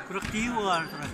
Күрэхтии буолаары турар.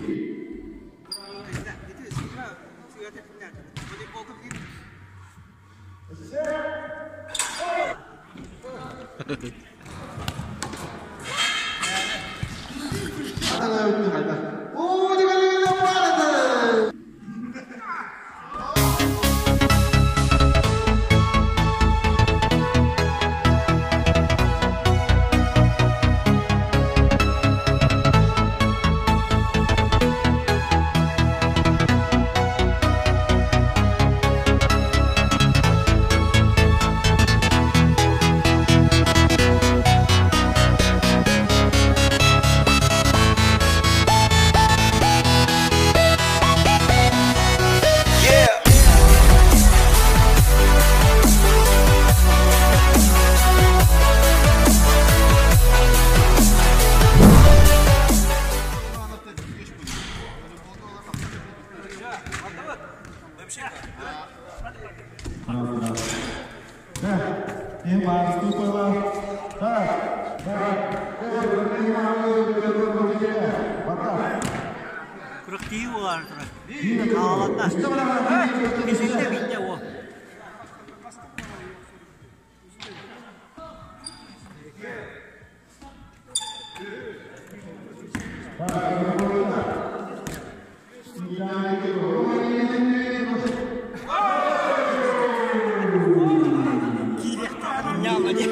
Күрэхтии буолаары турар. Хааланна. Кисилде биитэ уол. Киириэхтээх ньаама диэн.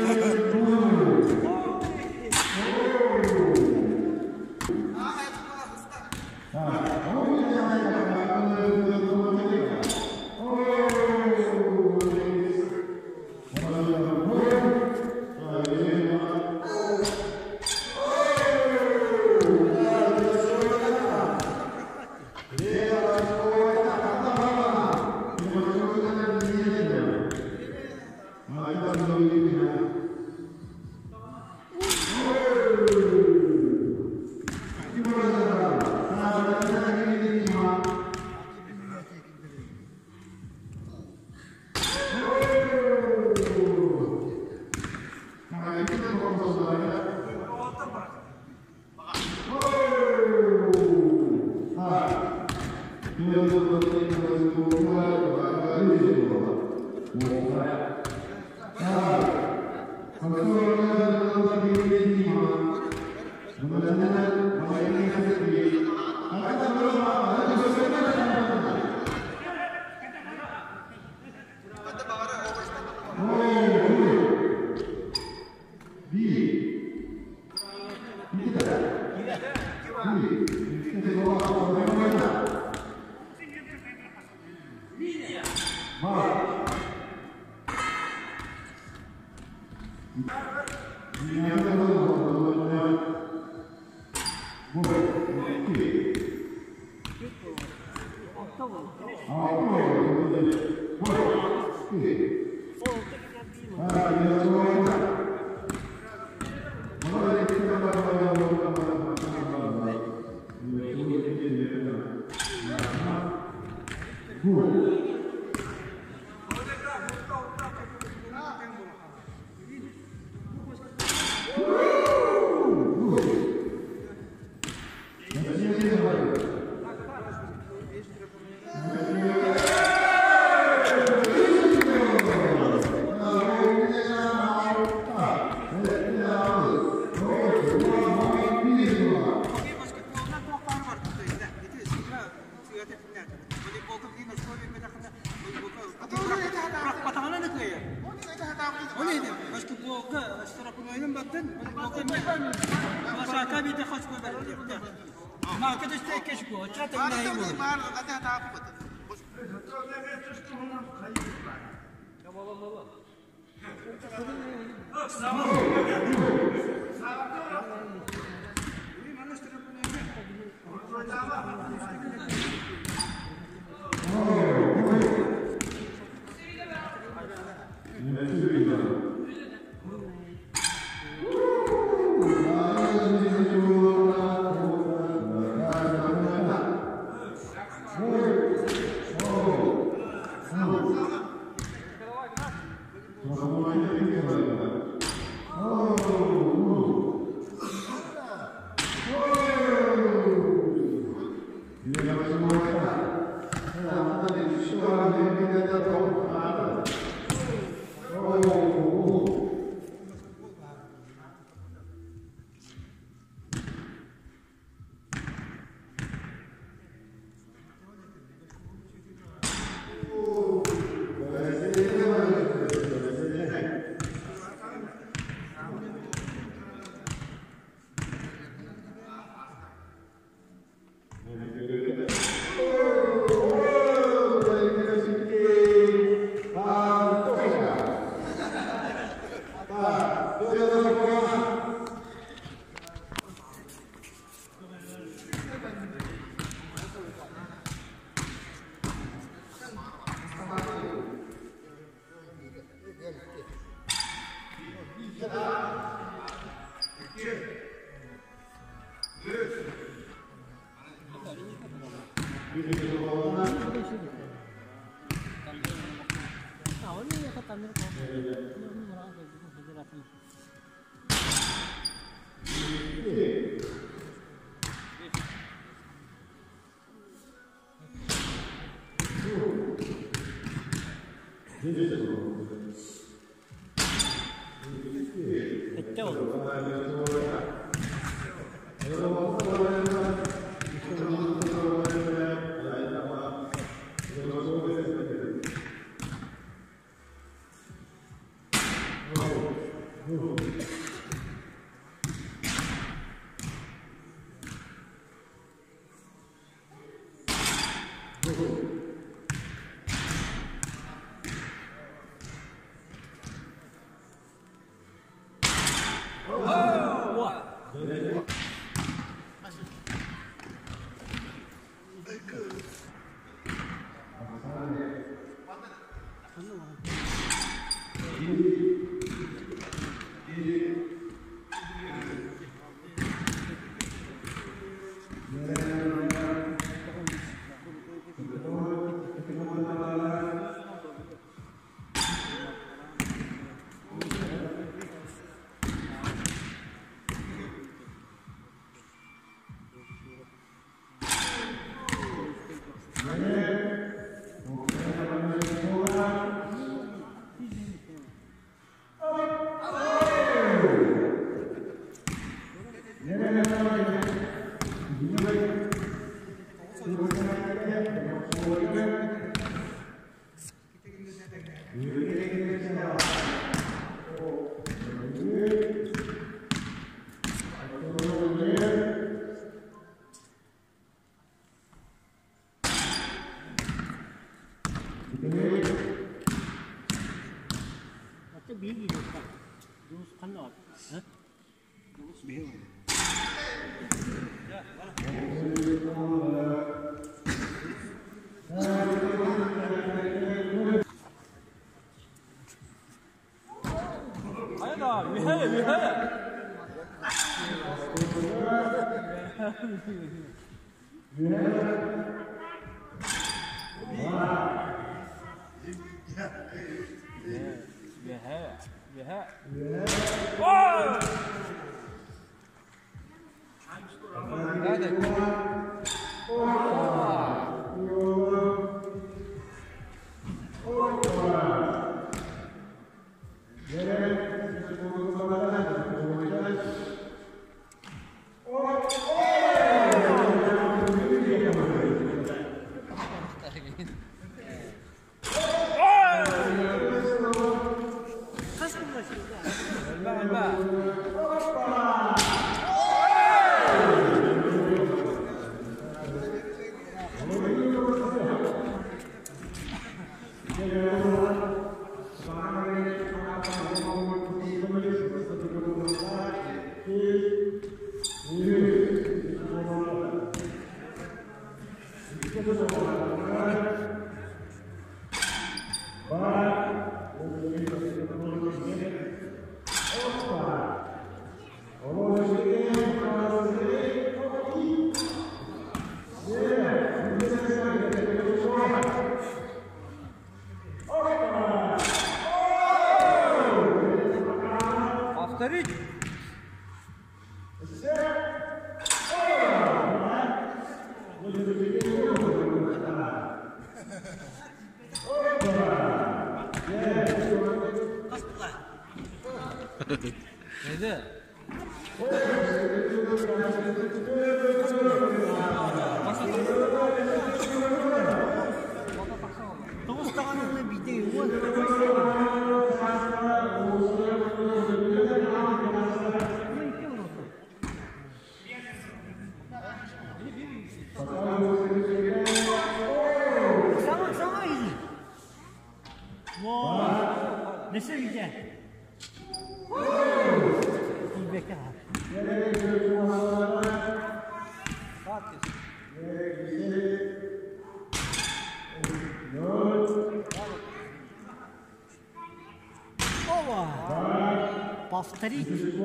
Повторить.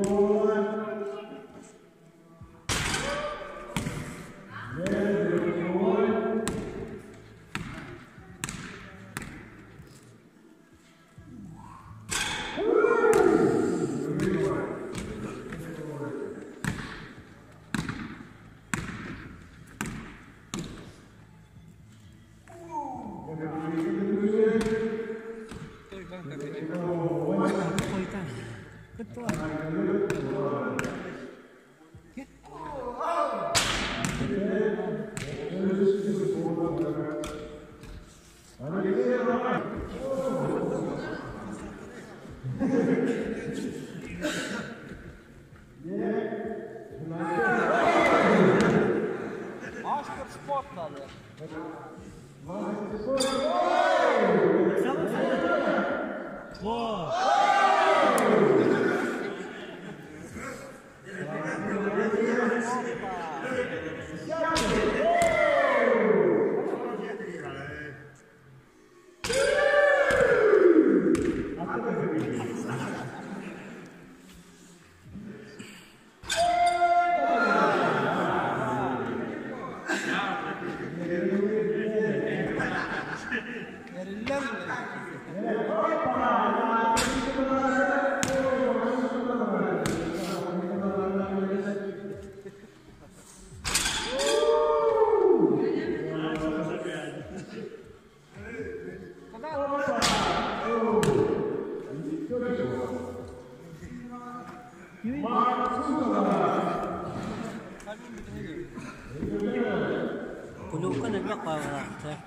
Кулуупка элбэх баҕалаахтар.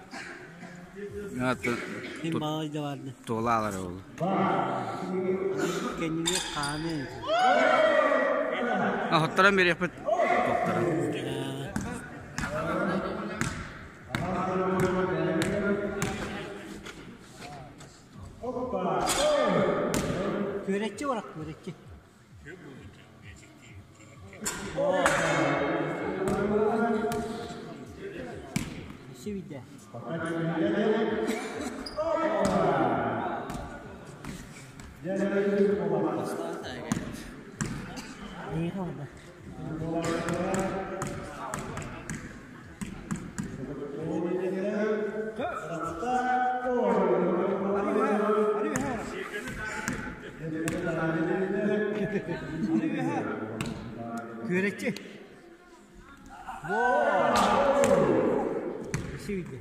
Мин балай да барды. Туолаалар ол. Кэннигэр хааны. Охотторон бириэхпит. Тохторон. Күөрэччи барах күөрэччи. Сибидэ. Эйиэхэ барда. Күөрэччи. Сибидэ.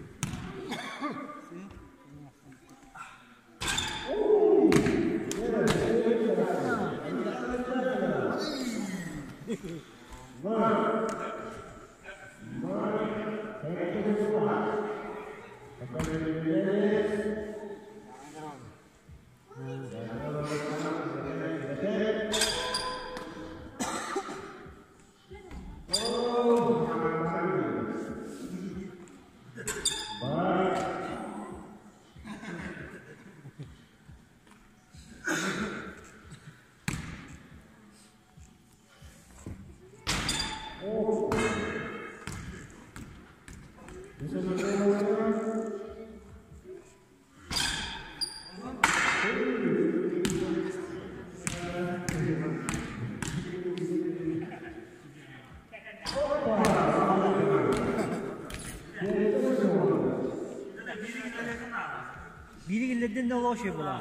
Биири киллэрдин да олох үчүгэй буолаа.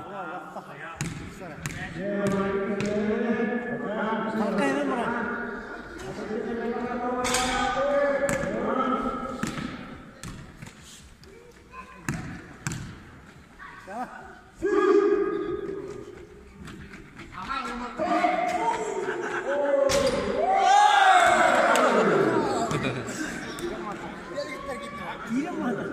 Халка эбэн баран. Киирэн баран.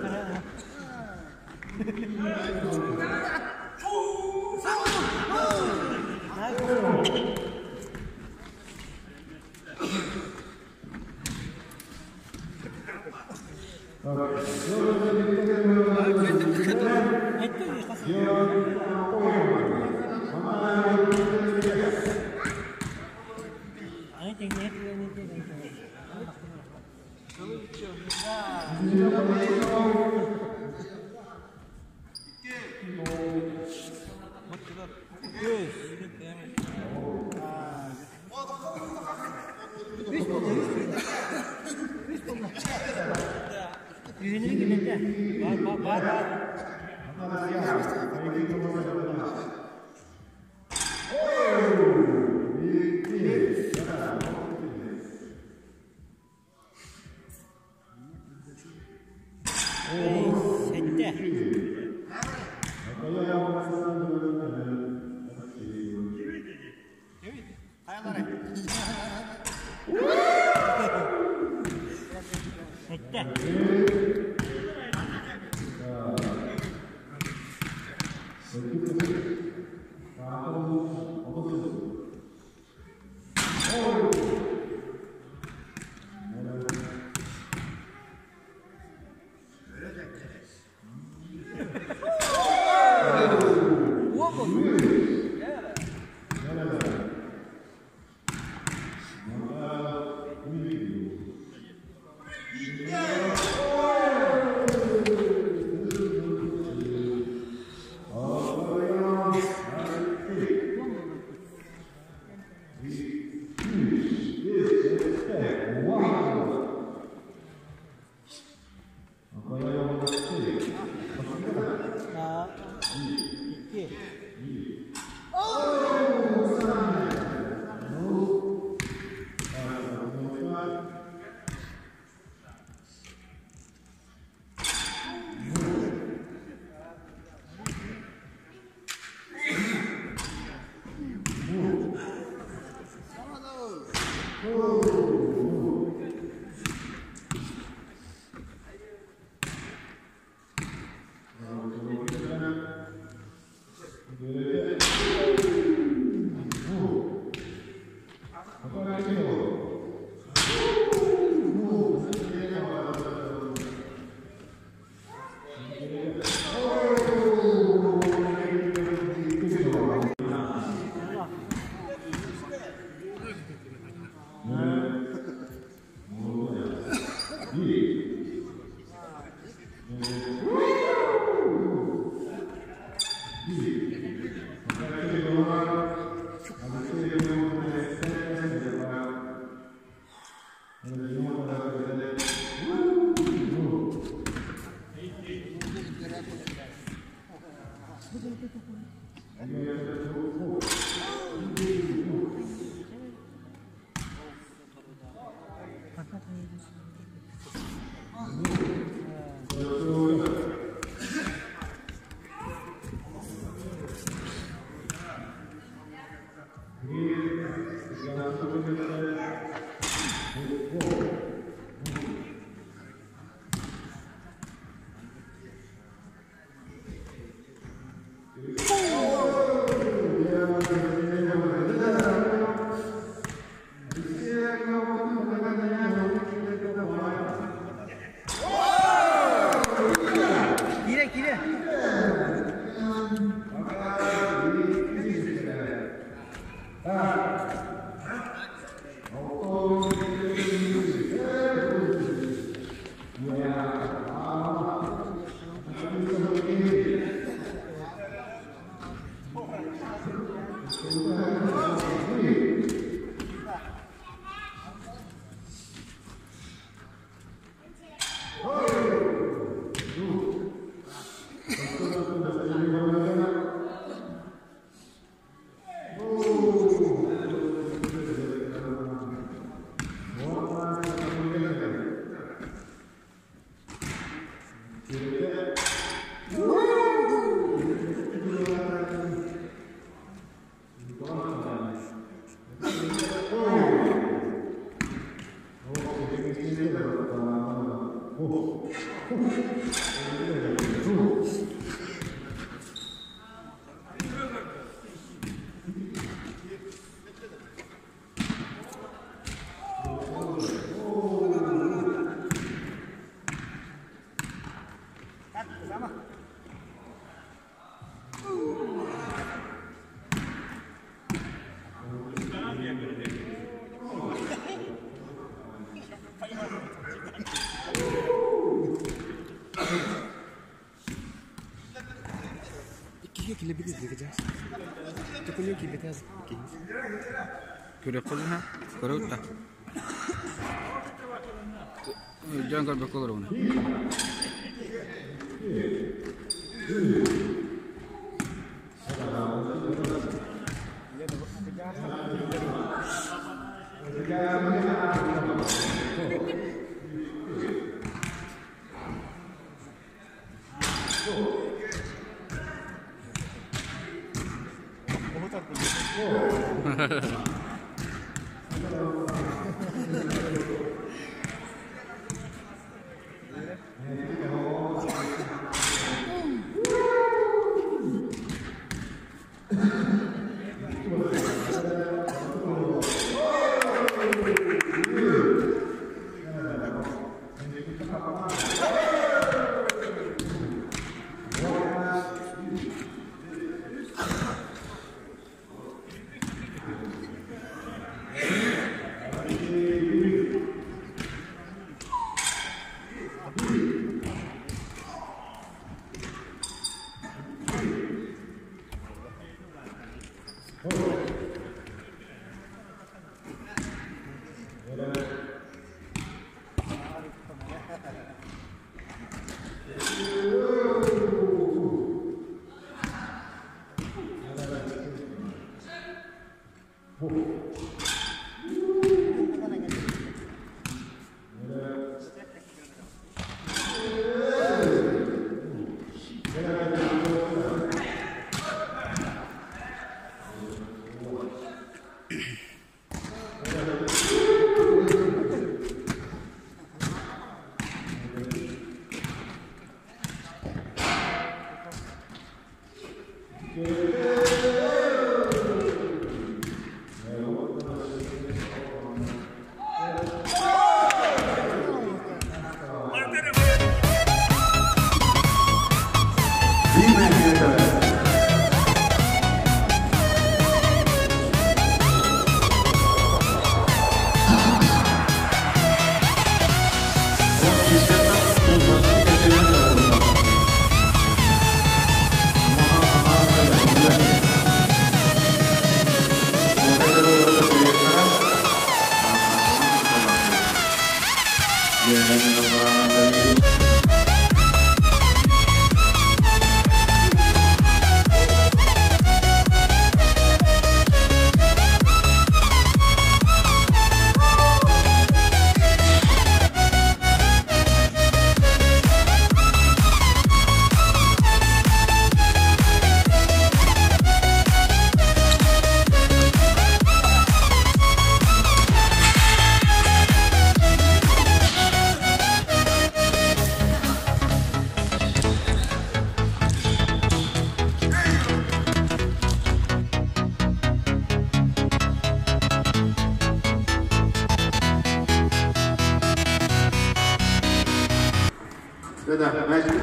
Сэттэ. Сэттэ. Киирэ киирэ. Иккигэ килэбит илдьэ Төкүнү киирбэтэ Көрүөххэ дуу, көрөбүт да. Дьон көрбөккө олоробун.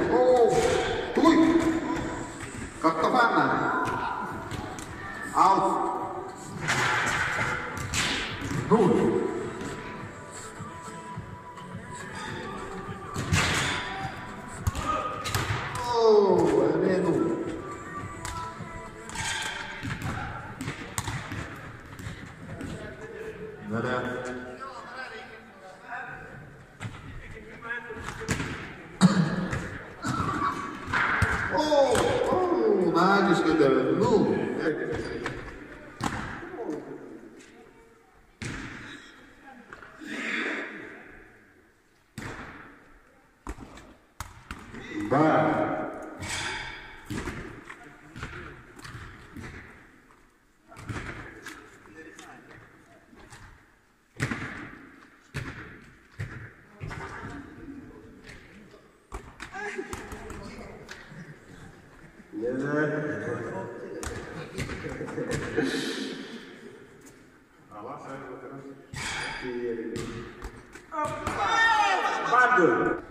Оо, тугуй? Картофана. Аут. Ну. Оо, эмиэ ну. Да-да. Оо, оо, наадьыска ну. Ба.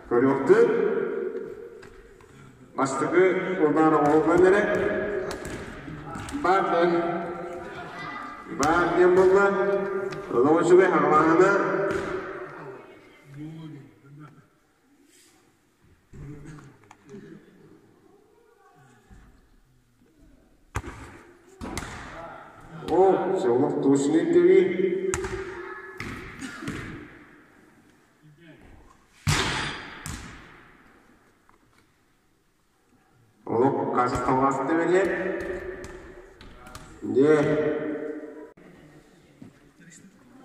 Көрүөхтүн бастакы урбаан оҥоһуллан эрэ баар баар диэн буолла олох үчүгэй хаҕалааһына. О, все олох точный тэбии. Олох хаасталаас тэбэлиэ. Дьэ.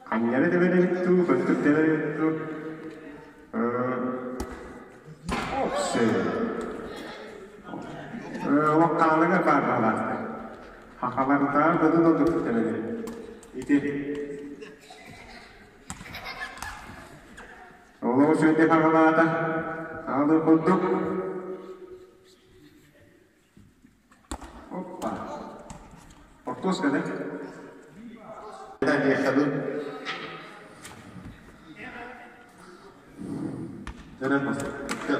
Анньары тэбэлэбит дуу, көстүк тэбэлэбит дуу. Опсы. Олох хаалыгар баар баҕалаахтар. Хахалартаар быдын ордук тэбэлэр. Ити. Олоҕу сүрдэ хаҕалаата. Хаалыр курдук. Оппа. Ортуоска да?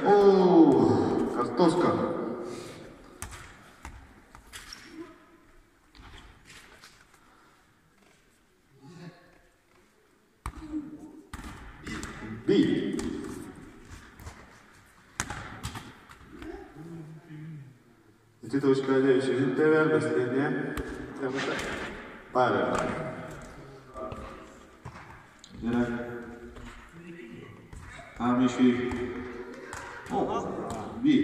О, картошка. Би. Ити точка үсүһүн тэбэр бэстиэнэ баар. Там еще О, би.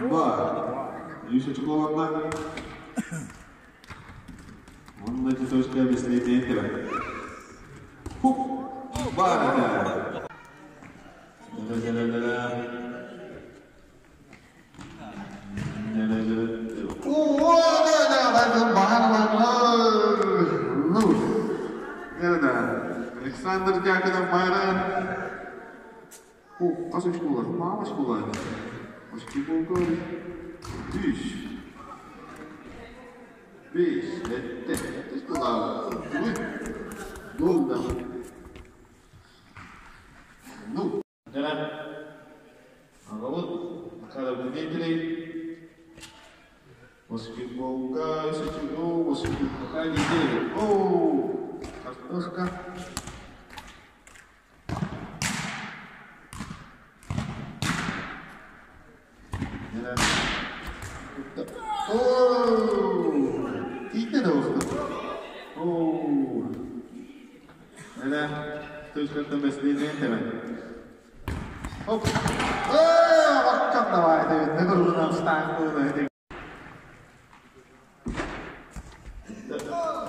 Баар. Үс очколонна. Онно ити точка бэстиэнэ тэбэр. Хуп! Баар этэ. Александр Дьяконов Майран. Хас очколар? Мало очколар. Очки полгода. Үс. Бес. Сэттэ. Сэттэ очколар. Ну, да. Ну. Аҕабыт Макаров Дмитрий баскетболга сетевой баскетболга неделю. О, картошка. Оо! Тиийдэ да охто. Оо! Эрэ, точкаттан бэстилиэтинэн тэбэн. Оп! Оо! Баккам давай, тэбин. Нагрузынан встань,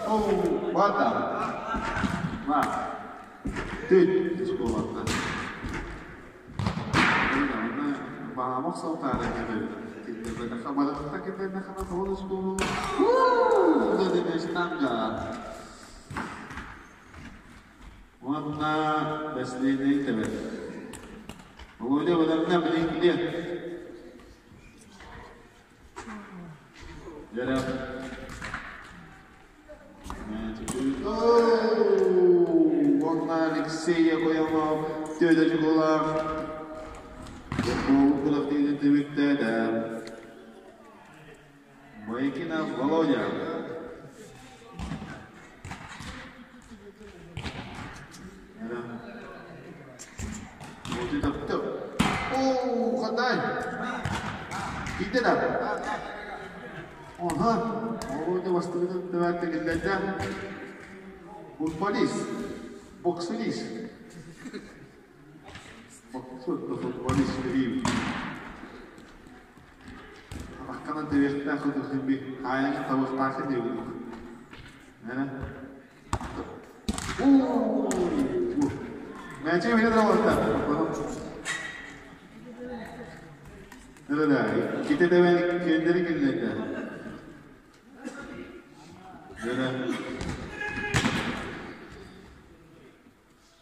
Оо, бата. Ма. Түт, школатта. Баамах салтаара Уонна бэсилиэнэй тэбэр. Володя бэлэмнэ билин килиэ. Дьэрэ. Уонна Алексей Якоямов төдө чукулаах күрэхтэһиитин түмүктээтэ. Боякинов Володя. Оо, хатай! Киирдэ да? Оһо, Володя бастыгынан тэбээт киллэрдэ. Футболист, боксист. Футболист Рим. Арахханан тэбиэхтээх курдук би хаайаҥҥын табыахтааххын диэбит Нэрэ. Мээчиги билэ тураллар. Нэрэ иккитэ тэбэн киэннэри киллэрдэ. Нэрэ.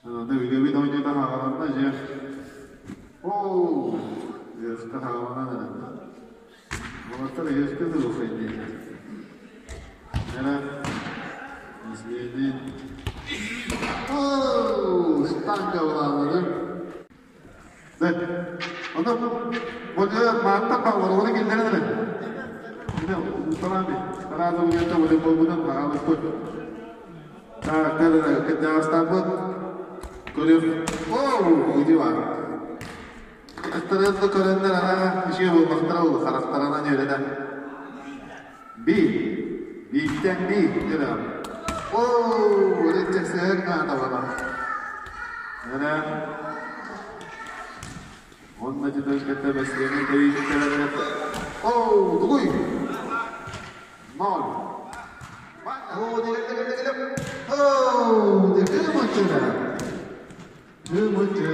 Аны үлэбит оонньуута хааланна дьэ. Оо, үөскэ хааланан эрэ. Уолаттар үөскэ дылы диэтэ. Эрэ, Наследие. Оо, штанга булаалары. Дэ, ону бу дьэ мааттан бааллар, ону киллэрэн эрэ. Мine Mustafa abi, Тараза уйата волейболбунан аҕалыппыт. Так, кырдьаҕастарбыт көрүөх. Оо, ити баар. Аттарын да көрөннөр аһаа үчүгэй буолбахтара ол харахтарынан үөрэнэ. Би, бииртэн би, дьэ Оо, өрүтчэксэһэр наада бала. Эрэ, Онно дьидэскэтэ бэстиэнэ тэйиитин Оо, тугуй? Ноль. Оо, дэгэл-дэгэл-дэгэл. Оо, дэгэл моччуна. Моччу.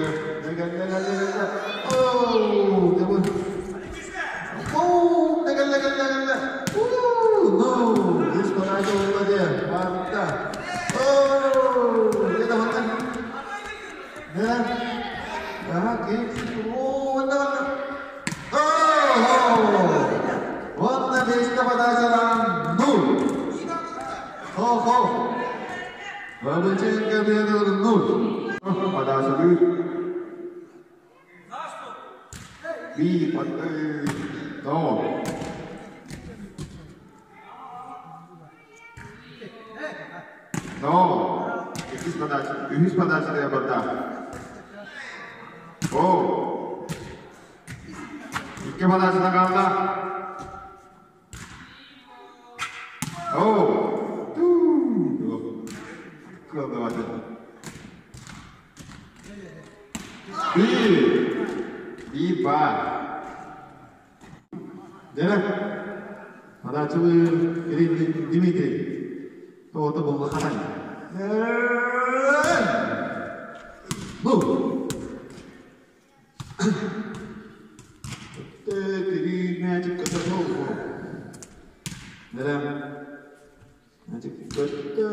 Дэгэл-дэгэл-дэгэл. Оо, дэгэл. Оо, дэгэл-дэгэл-дэгэл. Уу, no. This подача болла Барта. Оо, это вот. Да. Уонна биэстэ подачалаан ноль. Хо-хо. Бабыченко биэрэр ноль. Подачалыыр. Би ноль. No. Иккис подача. Үһүс подача барда. О. Икки подача хаалла. О. Ту. Кылдаваты. Би. Би ба. Дьэ, подачалыыр Дмитрий. Тоҕото буолла ханай. Ну! Мячик көтөр Нэрэ. Мячик көттө.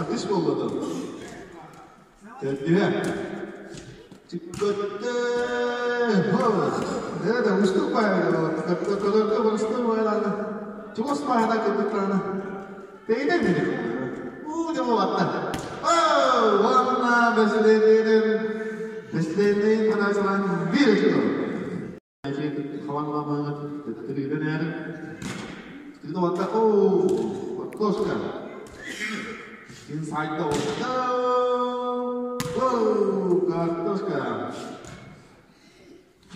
Атыс буолла да. Төрдүһэ. Чиккөттө. Нэрэ устук баайы. Көтөргө устук баайы. Чугас баайы кыргыттарына. Тейден били. Уу демо батта. Оо, уонна бэсилиэнин бэсилиэнин подачалаан биир очко. Хаванламаҥа төттөрүгүнэн ээр. Тыына батта. Оо, картошка. Инсайда отта. Оо, картошка.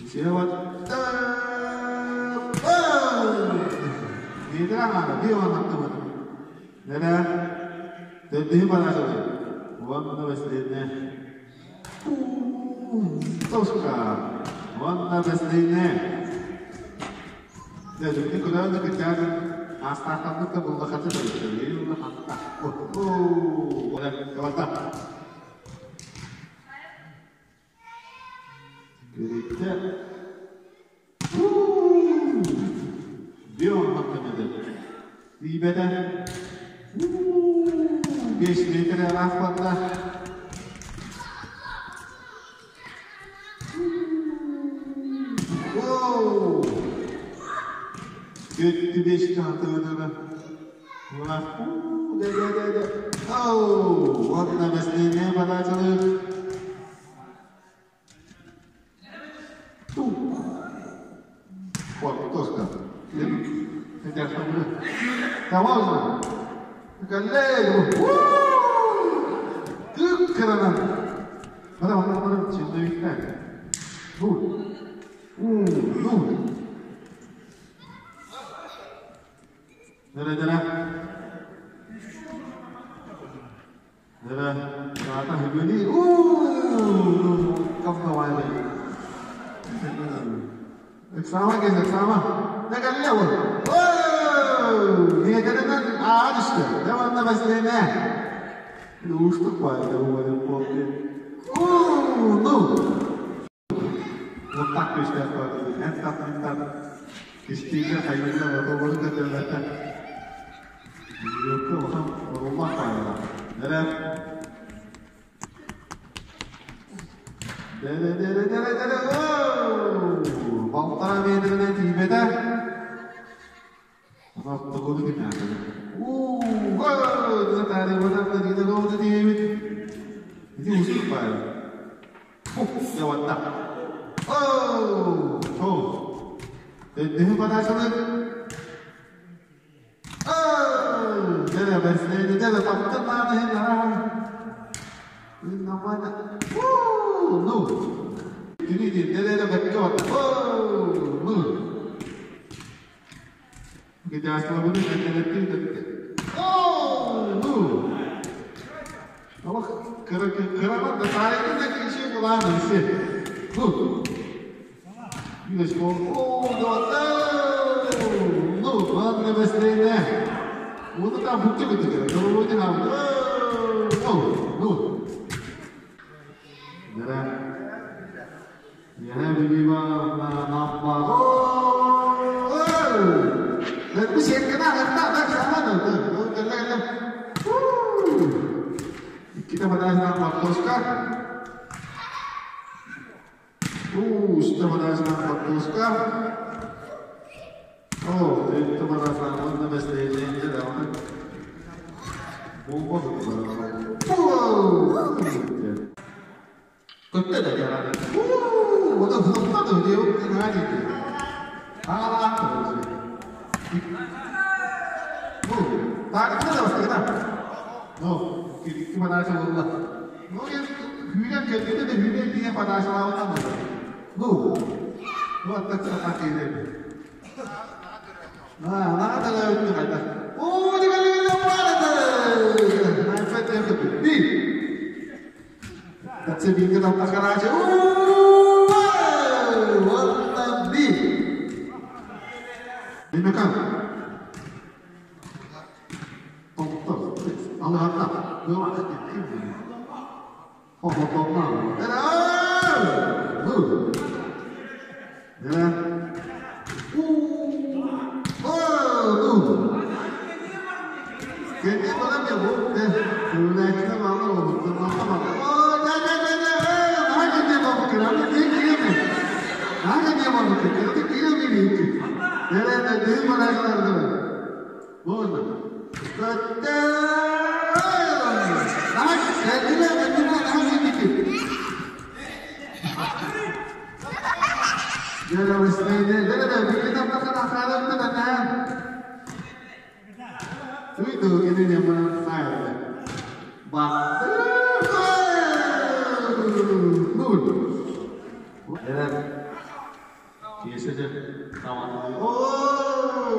Все батта. Метр аҥаара, 5 16 метр. Нэрэ, төрдүһү бараачылар. Уонна бэстилиэннэ. Тоска. Уонна бэстилиэннэ. Дьэ, дьүккү көрөөн да кырдьаатын аастаахтарбыт да буллахата да улаханта. О, Давата. Көрүттэ. 5 16 метр. Тиийбэтэ. 5 метр араахпатта. Оу! Көттү 5 сантиметр. Да, да, да, да. Оу! Вот на последняя подача. Тух. Фортоска. Тамам. Коллега. Түк кыранан. Мына, мына, мына, чиновиктер. Ну. Ну. Нere, нere. Нere. Rata hibini. Кафка вайбе. Sama gezek sama. Ne geliyor bu? Niyetlerinden ağa düştü. Devamlı mesleğine. Uçtuk baydı bu benim bu. Ну. Вот так көстөр бар. Эн таттан кистиге хайында бата болду делете. Yok улахан оруулах байна. Нэрэ. Дэрэ дэрэ дэрэ дэрэ. 6,5 метринен тиийбэтэ. Ортогону кимнээхэ. Уу, тары ватан диде году диэбит. Ити усук баар. Яватта. Оу, то. Дэһи падашылык. Оу, дэрэ бэслэди дэрэ таптан нааны хин нараа. Намана. Уу, ну. Дүни дэрэ бэккэ ватта. Оу, ну. Где ослабыны Оу, ну. Аллах, кыраман да тарихында киши буланы все. Ну. Видишь, о, да, ну, ладно, быстрее. Вот там букты букты, головой нам. Ну, ну. Да. Я бибиба на напа. О! Бу сеткана хатта да сама да. Кэллэ кэллэ. Иккитэ подача Мартоска. Үстэ подача Мартоска. О, төрттэ подача онно бэстээжинже да оны. Болбоду. Көттө да ярады. Оны хыттады, деп нади. Ала. Ну, так да бастыгына. Ну, икки подача болла. Ну, хүйрен келгенде де хүйрен деген подачалабынан болды. Ну, вот так так келеді. А, надо да өттү кайта. О, деген деген барды. Би. Татсы бинге таптакарачы. О, би. Димекан. Топтор. Аллахта. Хоп хоп хоп. Ну. Да. О, ну. Кенде балам я бу. Үләкне балар oldu. Tamam. О, да да да да. Нага не бабу кыраны не киеме. Нага не бабу кыраны киеме бит. Нere de değil balaklar Можно. Көттө. Нага кәдиле кәдиле нага дики. Дere весне дere de bir de bakın akhalım da da. Itu ini yang saya. Bak. Nur. Evet. Keseceğim. Tamam. Oo.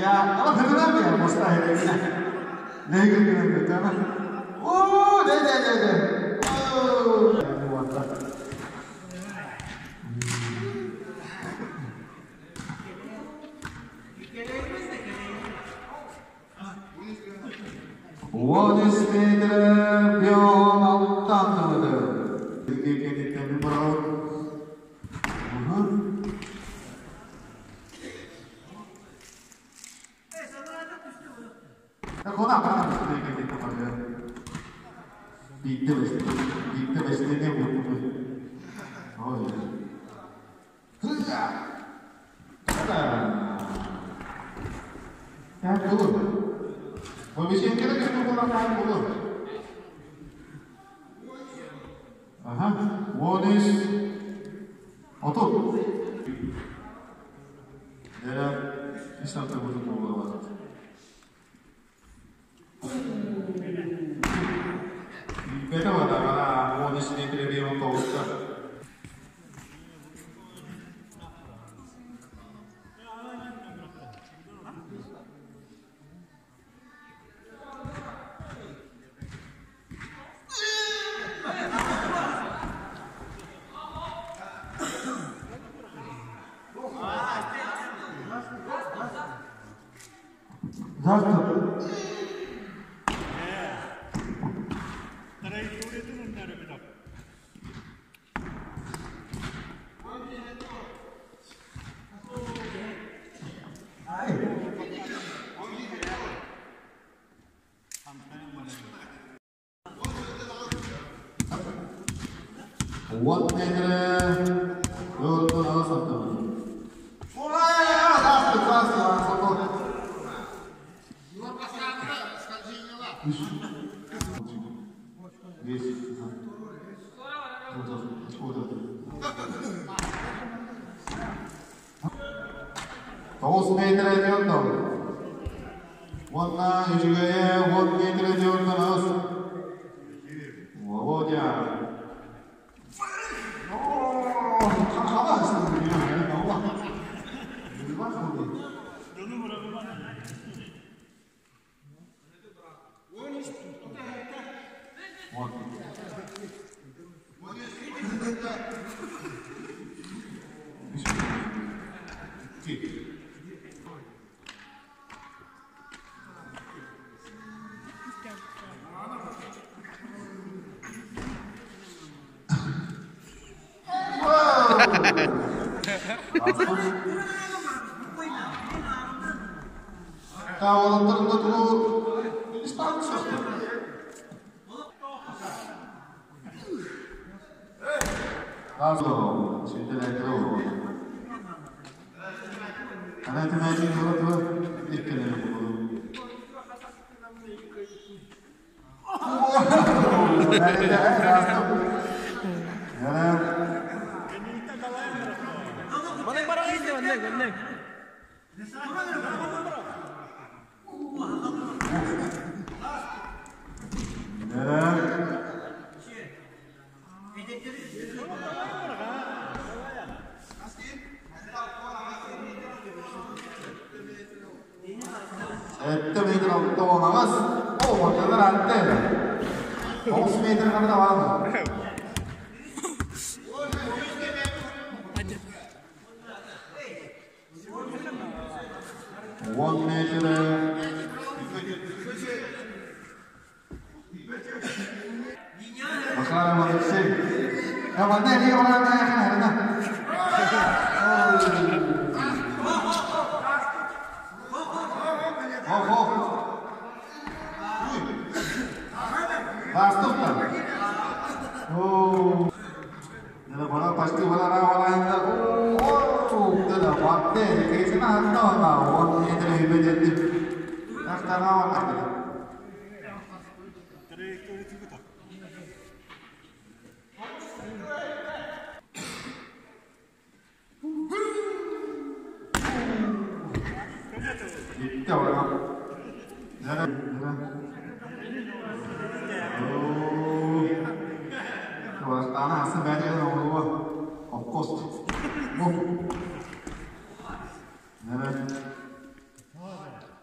Ya ama hırına bir mustahil. Ne gülüyorsun tamam. Oo de de de de. Oo. What is the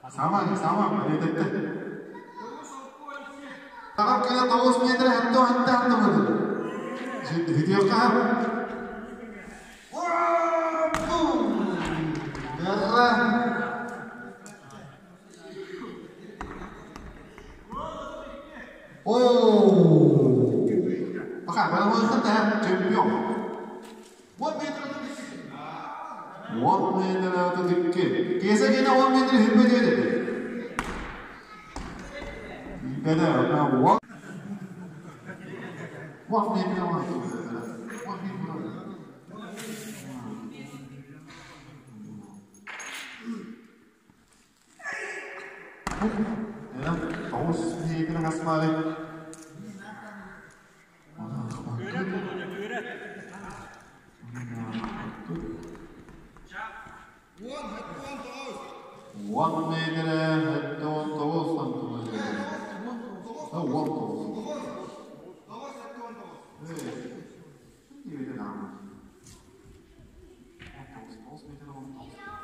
Sama, sama, edette. Taraf kena 9 metre hatta hatta hatta boldu. Video ka. Yalla. Oh. Baka, wala mo sa champion. 1 meter 1 meter atı dikki. Kese gene 1 meter hürmet edildi. Bede, 1 1 meter 1 meter. Ya, 9 meter kasmali. 1 meter 79 santimetre. Ha, 19. Evet. Şimdi bir daha. 19 metre 19.